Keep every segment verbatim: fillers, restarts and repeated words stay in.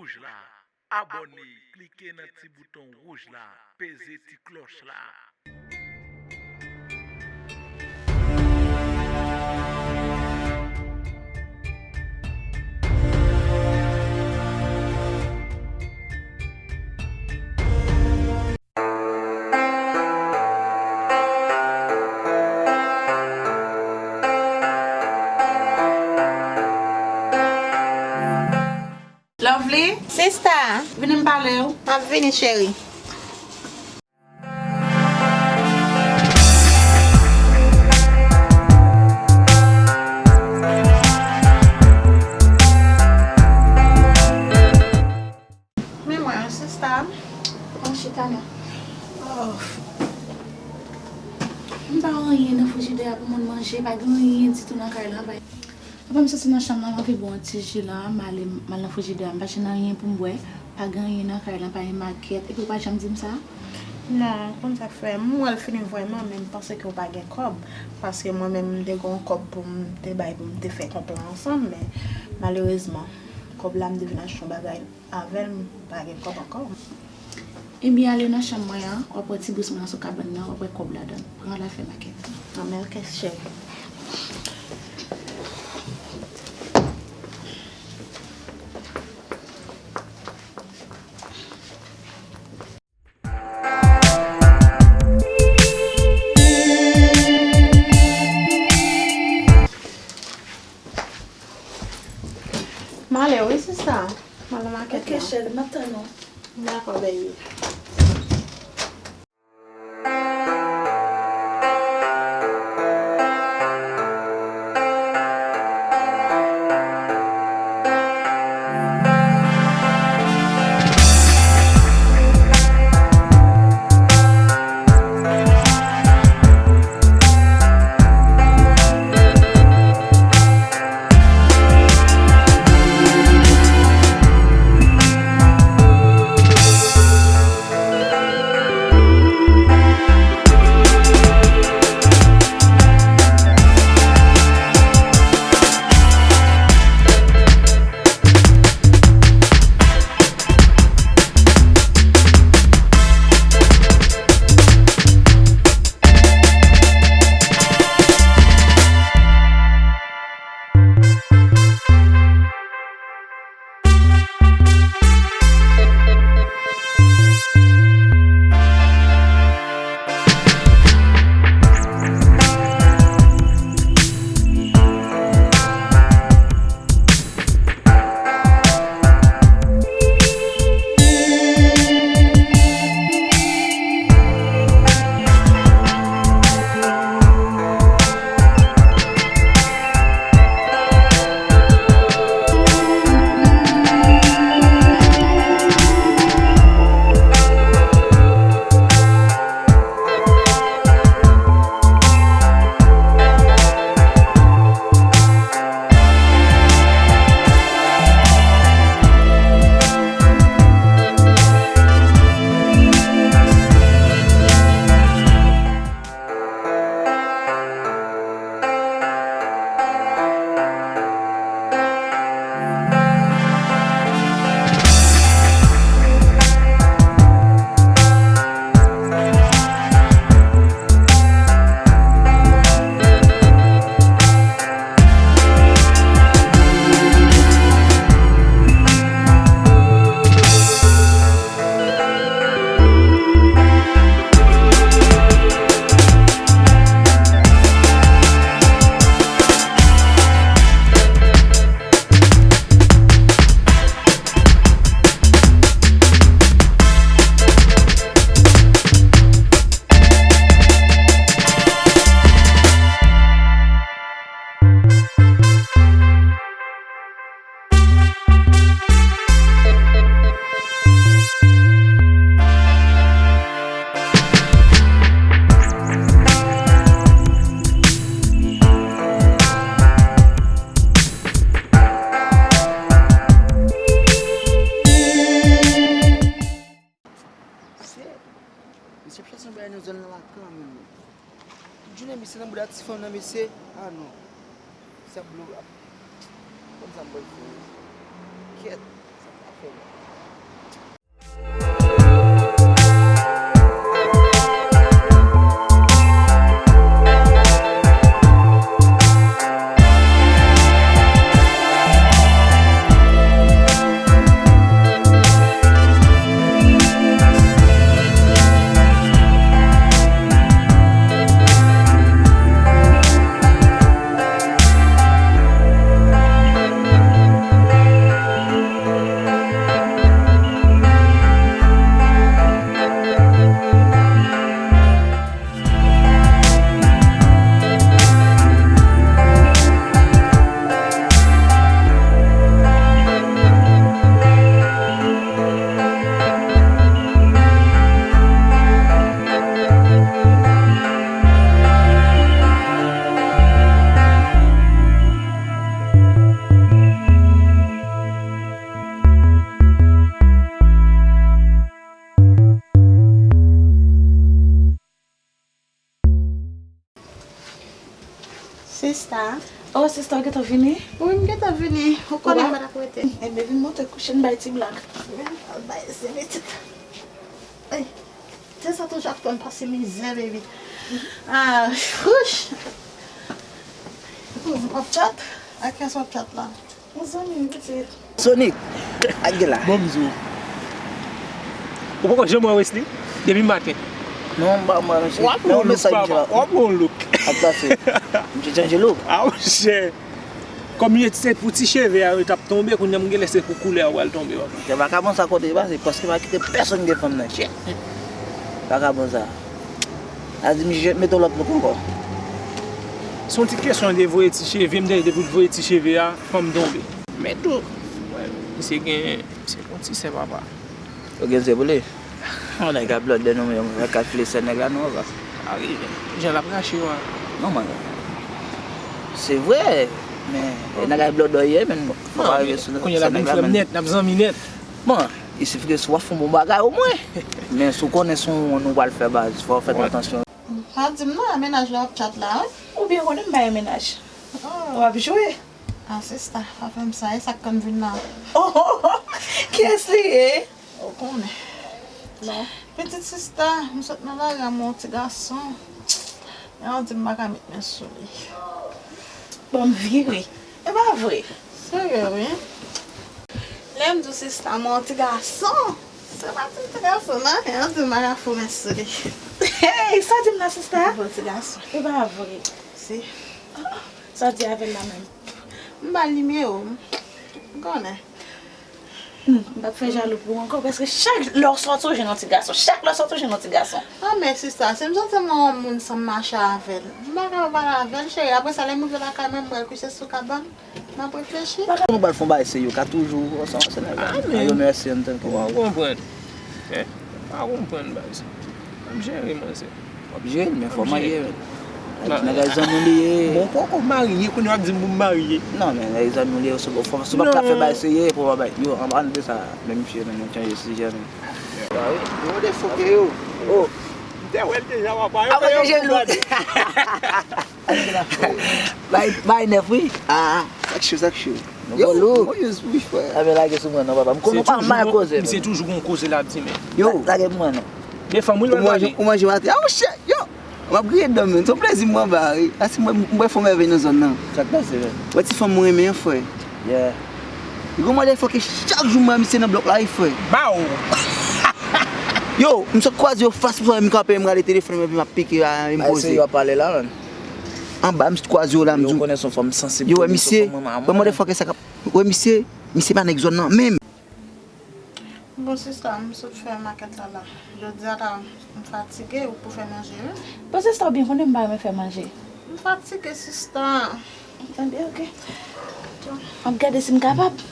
wouj la. Abòne, klike nan ti bouton wouj la, peze ti klòch la. Lovely. Sista. Vini m pale w. M ap vini, cheri. Men mwen, sista. Mwen chita la. Oh. M pa wè anyen nan frijidè a pou moun manje, pa gen anyen ditou nan kay la, bay. Apre m soti nan chanm nan, m anvi bwè yon ti ji la, m ale, m al nan frijidè a, m pa jwenn anyen pou m bwè, pa gen anyen nan kay la, pa gen makèt, epi w pa janm di m sa? Non, konn sa k fè, m wè l fini vrèman, men m panse ke w pa gen kòb, paske mwen menm m te gen yon kòb pou m te bay pou m te fè kont lan ansanm, men malerezman, kòb la m te vin achte yon bagay avè l, m pa gen kòb ankò. Ebyen, ale nan chanm mwen an, w ap wè ti bous mwen an sou kabann nan, w ap wè kòb ladan l. Pran l al fè makèt. Anben, ok, cheri. M ale wi, sista. M al nan makèt la. Ok, cheri, m ap tann ou. Dakò, baby. Mesye, mesye ap chache yon bagay nan zòn nan la kanmenm. Tout jounen mesye nan bouda ti fanm nan mesye. Ah non. Sa blo ap. Kòm sa m pral fè mesye. Kèt, sa pa fè non. Sista. Oh, sista, w gentan vini? Wi, m gentan vini. Ou konnen m pa t ap rete. Enben, vin monte kouche n bay ti blak. Al bay se pitit. Ay, se sa toujou ap fè m pase mizè, baby. Ah, wouch. Ou w ap chat? Ak kiyès w ap chat la? Yon zanmi m, pitit. Sonic, ak gela. Bon, m di w. Ou poko janm wè Wesley? Depi maten. Non, m pa wè Wesley. W ap gen yon look, papa. W ap gen yon look. Ak pase. Misye chanje look. Ah, monchè. Kòm se pou ti cheve a yo t ap tonbe, kounye a m genlè se pou koulè a yo pral tonbe, papa. Kè vakabon sa kote li pase, paske pa kite pèsonn gen fanm nan. Shit. Vakabon sa. A di misye mete yon lòt look ankò. Se yon ti kesyon de voye ti cheve, m tande depi l voye ti cheve a, fanm tonbe. Men tou, misye gen, misye gen yon ti sè, papa. Ou gen sè pou li? Yon nèg ap blòdè non, men yon kalkile sè nèg la non, papa. A wi, jan l ap rache yo a. Non, man. Se vre, men nèg la blòdè ye, men fò pa rive sou sè nèg la, men. Kounye a l ap vin frè m nèt, n ap zanmi nèt. Bon, il suffit que si w ap fè yon bon bagay omwen. Men si w konnen se yon nou pral fè baz, fò w fè atansyon. Pa di m non, a mennaj la w ap chat la, wi. Ou byen konnen m pa gen mennaj. W ap jwe. Ah, sista, pa fè m sa, e sa k fè m vin la. Oh, kiyès li ye? Ou konnen. Bon. Pitit sista, m sot nan lari a, m wè yon ti gason. Men yo di m pa ka met men sou li. Bon, m vire. E pa vre. Serye, wi. Lè m di w sista, m wè yon ti gason. Se pa ti, ti gason, non. Yo di m pa ka fout men sou li. Hey, sa w di m la, sista? Bon, ti gason. E pa vre. Si. Sa w di avè l la menm? M ba l nimewo m. M konnen. Hmm, m p ap fè jalou pou ou ankò, paske chak lè w sòti, w jwenn yon ti gason. Chak lè w sòti, w jwenn yon ti gason. Ah, men sista, si m santi m wè yon moun san m mache avè l, m pa ka pa pale avè l, cheri. Apre sa, lè m rive lakay mwen, m wè l kouche sou kabann, m ap reflechi. Nou pral fè yon bagay serye, ou ka toujou ansanm ak nèg la. Ah, men. Yo mèsi antanke. Ou pa konprann. Eh, ou pa konprann, baz. M ap jere, manzè. W ap jere l, men fò w marye, men. Nèg la zanmi w li ye. Bon, poko marye, kounye a w ap di m pou m marye. Non, men nèg zanmi w li ye, si w pa ka fè bagay serye, pou w bay. Yo, ann pale de sa, men misye, men nou chanje sijè, men. Yo, de foke yo. Oh. M te wè l deja, papa. Yo, ah, mwen deja nou. Bay, bay nèf, wi. Ah, sak cho, sak cho. Yo, mwen wi, frè. A, men lage sou mwen non, papa. M konnen w pa mal koze, men. Misye toujou gon koze l ap di, men. Yo. Lage pou mwen non. De fanm, wi, l pral pale. Ou manje maten. Ah, monchè, yo. M ap griye dan, men. Se yon plezi m pran ba, wi. Asi mwen, m wè fò mèvèy nan zòn nan. Sa k pase, men? Wè ti fanm mwen renmen an, frè. Yeah. Li gon mòdèl fòke chak jou m wè misye nan blòk la, wi, frè. Baw! Yo, m sot kwaze yo fas pou fas, m kanpe, m gade telefòn, epi m ap pike, a, m poze. Yo ap pale la, man. Anba, m sot kwaze yo la, m di w. Yo konnen se yon fanm sansib. Yo, wè misye, wè mòdèl fòke sa k ap, wè misye, misye pa nèg zòn nan, menm. Bon, sista, m sot fè makèt la la. Jodi a la, m fatige, ou pou fè manje, wi. Bon, sista, ou byen konnen m pa renmen fè manje. M fatige, sista. Tande, ok. M ap gade si m kapab.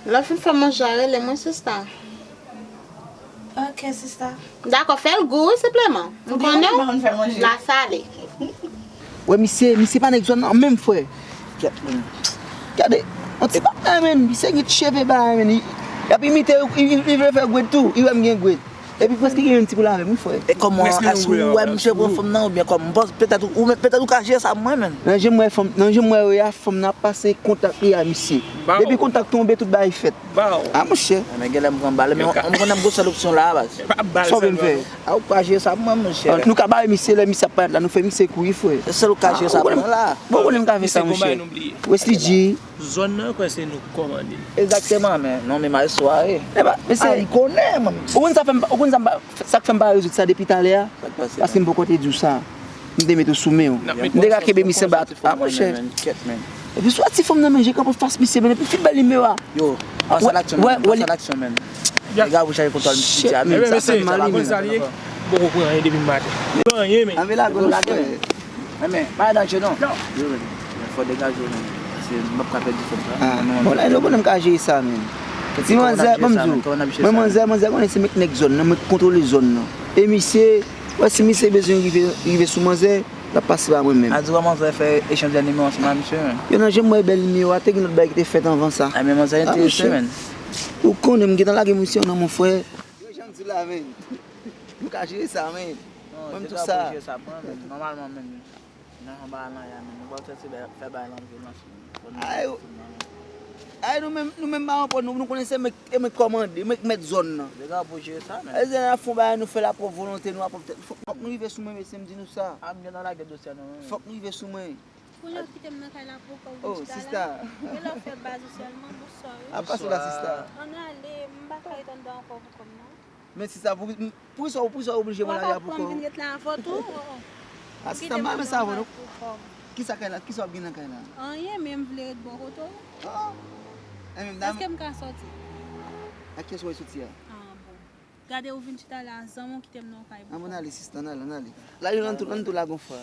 Lè w fin fè manje a, rele mwen, sista. Ok, sista. Dakò, fè l gou, wi, senpleman. M konnen w la sale. Wè, misye, misye pa nèg zòn nan menm, frè. Kèt, men. Gade, yon ti bagay, men. Misye gen ti cheve bagay, men. Li, li ap imite, li, li, li vle fè gwed tou. Li wè m gen gwed. Epi prèske gen yon ti pou l avè m, wi, frè. E kòman, èske ou wè misye pran fanm nan, oubyen kòman? M panse, petèt ou, ou, petèt ou ka jere sa pou mwen, men. Nan jan m wè fanm, nan jan m wè yo a, fanm nan ap pase kontak li a misye. Depi kontak tonbe, tout bagay fèt. Baw. Ah, monchè. Men genlè m pran bal, men m konnen m gon sèl opsyon la, baz. Sa w vle m fè? Ah, ou ka jere sa pou mwen, monchè. Nou ka bare misye, lè misye ap parèt la, nou fè misye kouri, frè. Se sèl ou ka jere sa pou mwen la. Bon, ou konnen m ka fè sa, monchè. Wesley G. Zòn nan, kwè se nou k kòmande. Egzakteman, men non, men mal sware. Eba, mesye. Ah, m konnen, man. Ou konn sa fè m, ou konn sa m pa, sa k fè m pa rezoud sa depi talè a? Sa k pase? Paske m poko te di w sa. M te mete w sou men w. M te ka kenbe misye anba. Ah, monchè. Epi swa ti fanm nan menm, je kanpe fas misye, men epi fi bèl nimewo a. Yo, pase laksyon, men. Pase laksyon, men. Nèg la pou chaje kontwòl misye a, men. Sa fè m mal, men. Poko pran anyen depi maten. Pran anyen, men. Anbe la, gwo lage, men. Men, men, pa danje non. Yo, men, fò degaje w, men. Paske m p ap ka pèdi fanm sa. Ah, bon, la, nou konnen m ka jere sa, men. Ti manzè, ban m di w. Mwen, manzè, manzè konnen se mwen k nèg zòn nan, mwen k kontwole zòn nan. E misye, wè, si misye bezwen rive, rive sou manzè, l ap pase pa mwen menm. A di w wè manzè fè echanj de nimewo ansanm ak misye, men. Yo, nan jan m wè bèl nimewo a, te gen lòt bagay ki te fèt anvan sa. A, men manzè enterese, men. Ou konnen, m gentan lage misye nan men w, frè. Yo, jan m di w la, men. M ka jere sa, men. Mwen, m tou sa. Nòmalman, men. Nan yon bagay nan ya, men nou pa fè se fè bagay lan vyolans. Ay, ay, nou menm, nou menm mawon pò, nou, nou konnen se mwen, e mwen k kòmande, mwen k mèt zòn nan. Deja pou jere sa, men. E se nan fon bagay nou fè la pwòp volonte nou, a pwòp tèt. Fòk, fòk nou rive sou mwen, mesye, m di nou sa. A, m gen nan lagè dosye nou, men. Fòk nou rive sou mwen. Kounye a w kite m nan kay la pou kò w vin chita la. Oh, sista. Gen lè w fè baz ou sèlman, bonswa wi. A pa sou la, sista. Ann ale, m pa ka ret anndan ankò pou kò m non. Men sista, pou, pou sa, pou sa w oblije pran lari a pou kò w. Pran vin ret la avè w tou. Oh, oh. A sista, m pa renmen sa avè w non. Kisa kay la, kisa w ap gen nan kay la? Anyen, men m vle ret bò kote w. Oh. Enben, dam. Èske m ka sòti? Ak kiyès w ap sòti a? Ah, bon. Gade ou vin chita la, zanmi w kite m nan yon kay pou kò w. Ann ale, sista, ann ale, ann ale. La, yo, ann tou, ann tou la gon fwa.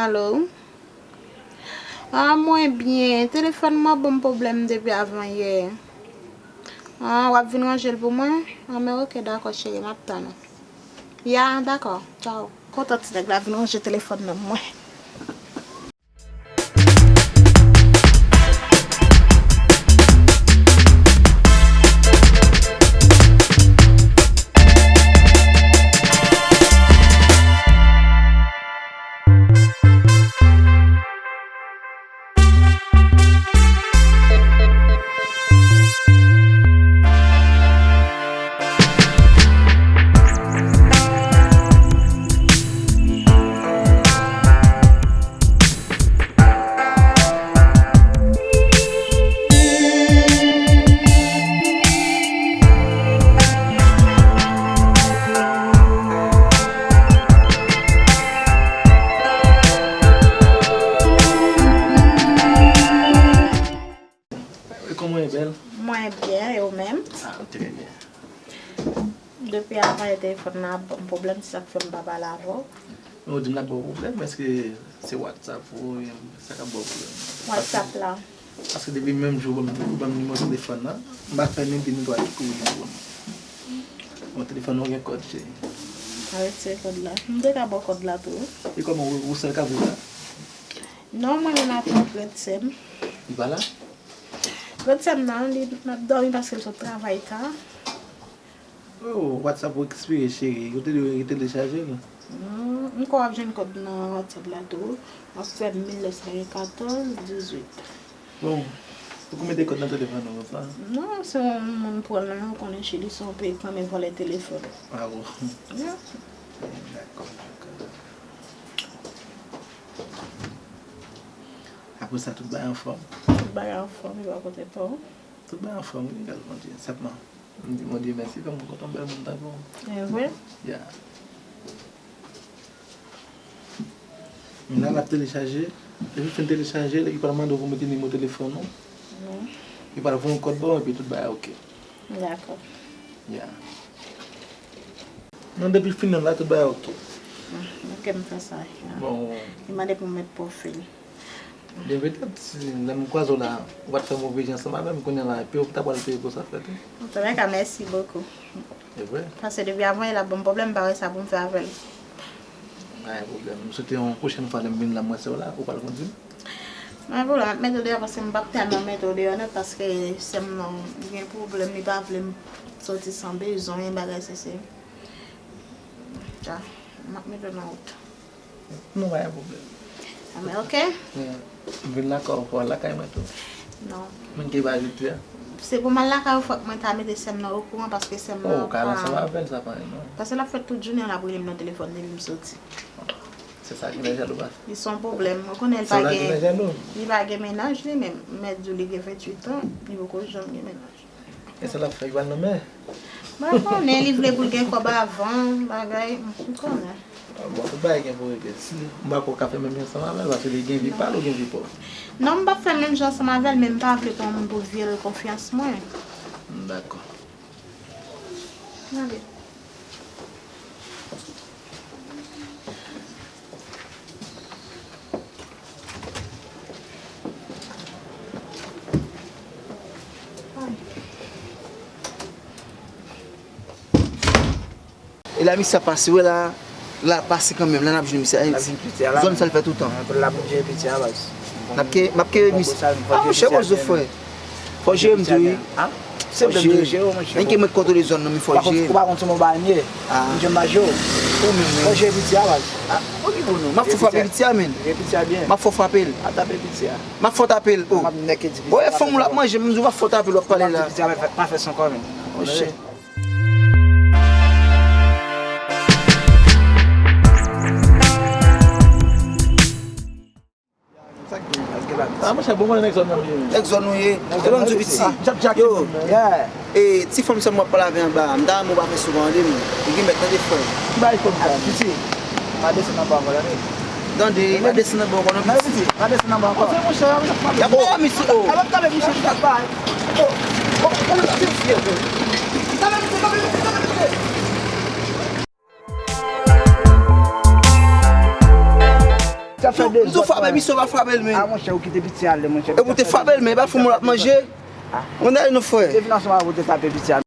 Alo? Ah, mwen byen. Telefòn mwen ban m pwoblèm depi avan yè. Ah, w ap vin ranje l pou mwen? Ah, men oke, dakò, cheri, m ap tann ou. Ya, dakò. Tchaw. Kontan ti nèg la vin ranje telefòn nan mwen. Kòman w ye, bèl? Mwen byen, e ou menm? Ah, m trè byen. Depi avan yè telefòn nan ap ban m pwoblèm, se sa k fè m pa pale avè w. Men ou di m l ap ba w pwoblèm, èske se WhatsApp ou oubyen sa k ap ba w pwoblèm? WhatsApp la. Paske depi menm jou ou ban m, ou ban m nimewo telefòn nan, m pa fè menm pi netwaye kouri pou ou. Bon, telefòn nan gen kòd, cheri. Retire kòd la. M te ka ba w kòd la tou. E kòman ou, ou sèl k ap viv la? Non, mwen menm avèk grandsè m. Li pa la? Grandsè m nan, li, l ap dòmi paske l sot travay ta. Oh, WhatsApp ou ekspire, cheri. Ou te dwe retelechaje l. Hmm, m kwè w ap jwenn kòd nan WhatsApp la tou. W ap fè mil nèf san katòz dizuit. Bon, ou konn mete kòd nan telefòn ou konsa? Non, se yon moun pran l, ou konnen Chili se yon peyi k renmen vòlè telefòn. Ah bon? Yeah. Dakò, dakò. Apre sa, tout bagay anfòm? Tout bagay anfòm, e bò kote pa w? Tout bagay anfòm, wi, gras Bondye. Sèlman, m di Bondye mèsi, fè m rankontre yon bèl moun tankou w. E vre? Ya. Men la, l ap telechaje. Depi l fin telechaje, li pral mande w pou mete nimewo telefòn ou. Wi. Li pral voye yon kòd ba w, epi tout bagay oke. Dakò. Ya. Non, depi l fin nan la, tout bagay oke. Hmm, oke, m fè sa, ya. Bon. Li mande pou m met pwofil. Byen petèt, si lè m kwaze w la, ou pa t fè move jan ansanm avè m, kounye a la, epi ou ta pral peye pou sa fèt, wi. Antoulèka, mèsi bokou. E vre? Paske depi avan yè l ap ban m pwoblèm, m pa wè sa pou m fè avè l. Pa gen pwoblèm. M swete yon pwochèn fwa lè m vin la, m wè se w la, ou pral kondui m. Pa gen pwoblèm, m ap mete w deyò paske m p ap tèlman mete w deyò nèt paske sè m nan li gen pwoblèm, li pa vle m soti san bezwen, bagay sesi. Dja, m ap mete w nan wout. Non, pa gen pwoblèm. Anben, oke. M vin lakay ou, fò w al lakay mwen tou. Non. Mwen ki pa ajoute a. Se pou m al lakay ou, fòk mwen ta mete sè m nan okouran, paske sè m nan. Oh, ou ka al ansanm avè l, sa pa anyen, non. Paske l ap fè tout jounen l ap rele m nan telefòn depi m soti. Se sa ki fè jalou, pa? Li se yon pwoblèm. Ou konnen li pa gen, li pa gen mennaj li menm. M mèt di w li gen venntuit an, li poko janm gen mennaj. E sa l ap fè, li pral nan mè? M pa konnen, li vle pou l gen kòb avan, bagay, m konnen. Ah, bon, tout bagay gen pou regle. Si m pa kwè w ka fè menm jan ansanm avè l, paske li gen vi pa l, ou gen vi pa w. Non, m p ap fè menm jan ansanm avè l, men m pa vle pran moun pou vyòl konfyans mwen. Dakò. Gade. La misye ap pase, wè la, la ap pase kanmenm, la n ap jwenn misye. L ap jwenn piti a la. Zòn sa l fè toutan. L ap jwenn piti a, baz. M ap ke, m ap ke misye. Ah, monchè, bozo frè. Fò jere m tou, wi. Se mwen menm ki jere w, monchè. Menm ke mwen k kontwole zòn nan, men fò jere m. Ou pa konn sou mwen ba m ye. Ah. M jere m pa jere w. Ou menm, men. Fò jere piti a, baz. Ah, ok, bon, non. M ap fò frape piti a, men. Jere piti a byen. M ap fò frape l. Pa tape piti a. M ap fò tape l, oh. M ap nèk edi piti a. Bon, e fanm ou l ap manje, m di w m ap fò tape l, w ap pale la. Piti a pa fè, pa fè san kò, men. Oh, shit. Sa k gen? Sa k gen la? Ah, monchè, bon, mwen nèg zòn nan m ye. Nèg zòn ou ye? Nèg zòn nan m ye. Yo, yeah. E, ti fanm sa m w ap pale avè anba a, m ta renmen w pa fè souvan, tande, men. Li gen mèt, tande, frè. Ki bagay fanm sa? Piti, pa desann anba ankò, tande. Tande, pa desann anba ankò, non, piti. Pa desann anba ankò. Monchè, monchè, y ap frape misye, oh. Y ap frape misye, y ap frape misye. M di w frape misye, w pa frape l, men. Ah, monchè, ou kite piti ale, monchè. Epi w te frape l, men, e pa fanm ou l ap manje. Mwen ale non, frè. Te vin ansanm avè w, te tape piti a.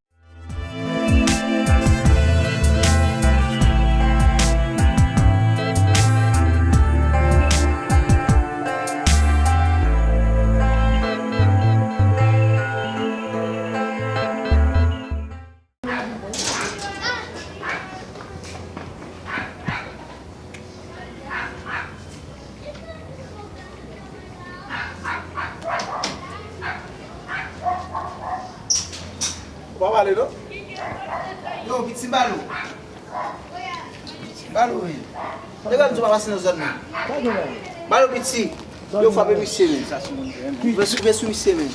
Ou pa pale, non? Yo, piti balo. Piti balo, wi. Nèg la di w pa pase nan zòn nan. Balo piti. Yo frape misye, men. Vin sou, vin sou misye, men.